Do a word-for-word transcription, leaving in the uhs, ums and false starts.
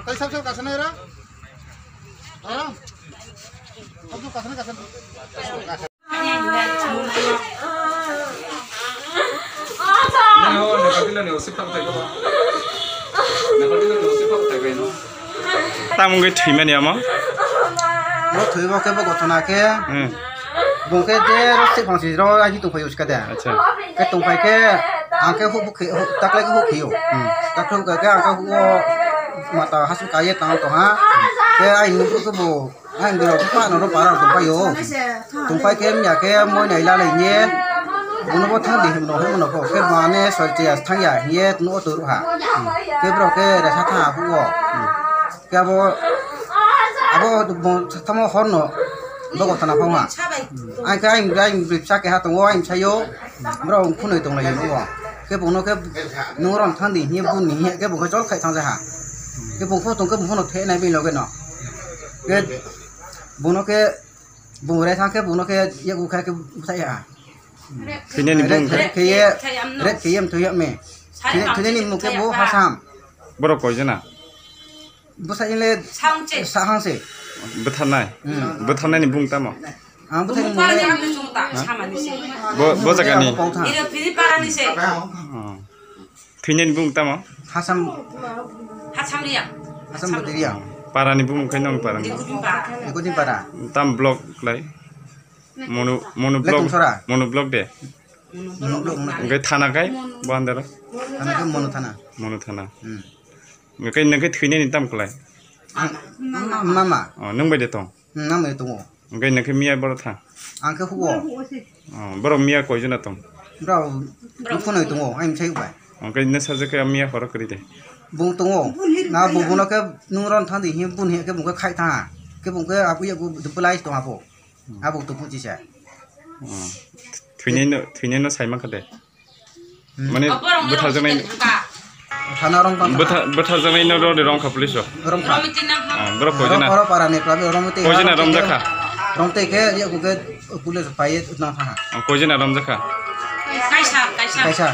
Kaisa kaisa kasana era. Aram. Kaisa kasana kasana. Nini ho, nakatila ni osip tak tak. Nakatila ni osip tak tak no. Tamo wngwi thwimani omo? Bo thwibo khe bo gotona khe. Hmm. Bo khe je rosik phangsi ro ahi tongphai uska de. Acha. Khe tongphai khe ang khe huk huk khe, huk, taklai khe huk khio. Hmm. Taklai huk khe ang khe huk o mata hasu kaiye tang tong ha. Khe ai nukhu khe bo Ang diro khe pano ro para tongpai o. Tongpai khe mya khe moi nai lalai ni. Bono bo thang di himno himno ko khe mane soi che as thang ya hiye no to ha. Khe bro khe resa tha hu o. Khe abo abo bo thamo hor no. Bo ko thana phong ha. Ang khe ang ang bri cha khe ha tongo ang sayo. Bro khunui tong lai o. Khe bono khe nung ron thang di hiye bun ni hiye khe bo khe chol khai thang ja ha. Khe bo pho tong khe bo pho no the nai bi loge no. Khe Bono khe, bung rai thang khe, bono khe, yago kha khe, bwthai ya. Thwinani bung khe? Rep khe ye, rep khe ye, mthoyam me. Thwinani mung khe bo hasam. Borok koi jona? Bwsai le sahang se. Bwtharnai? Hmm. Bwtharnaini bung tamo? Ang bwthai mung le. Bo, bo jaga ni? Pautha. Oh. Thwinani bung tamo? Hasam. Hasam Riya. Hasam Bwtwi Riya. Para ni bung khai nong para ni. Dikudin para. Dikudin para. Tam block lai. Monu, monu block. Letung sora. Monu block de. Monu block. Engkai thana kai bo andar. Thana kai monu thana. Monu thana. Hmm. Engkai nengkai thwinani tam klai. Ang, mama. Oh, nung bai de tong. Hmm, nang bai tongo. Hwnkhe nokhe miya borok thang? Ang khe hugo. Oh, borok miya koi jona tong? Borok phunui tongo, ang sai bai. Hwnkhe noksa je khe miya horo kwrwi de? Bung tongo. Na bung bono khe nung ron thang di him bun he khe bung khe khai tha. Khe bung khe abu yago dupulai tong abo. Abo tupu chisa. Oh. Thwinai no, thwinai no sai mankha de. Hmm. Mane bwtharjaknai. Thana rong tang. Bwtha-, bwtharjaknai no rode rong kha police rok. Rong kha. Ah, borok koi jona? Oro para ni klabi rong te. Koi jona rong jakha? Rong te ke ye ku ke police pai na tha. Ah, koi jona rong jakha? Kaisa, kaisa. Kaisa.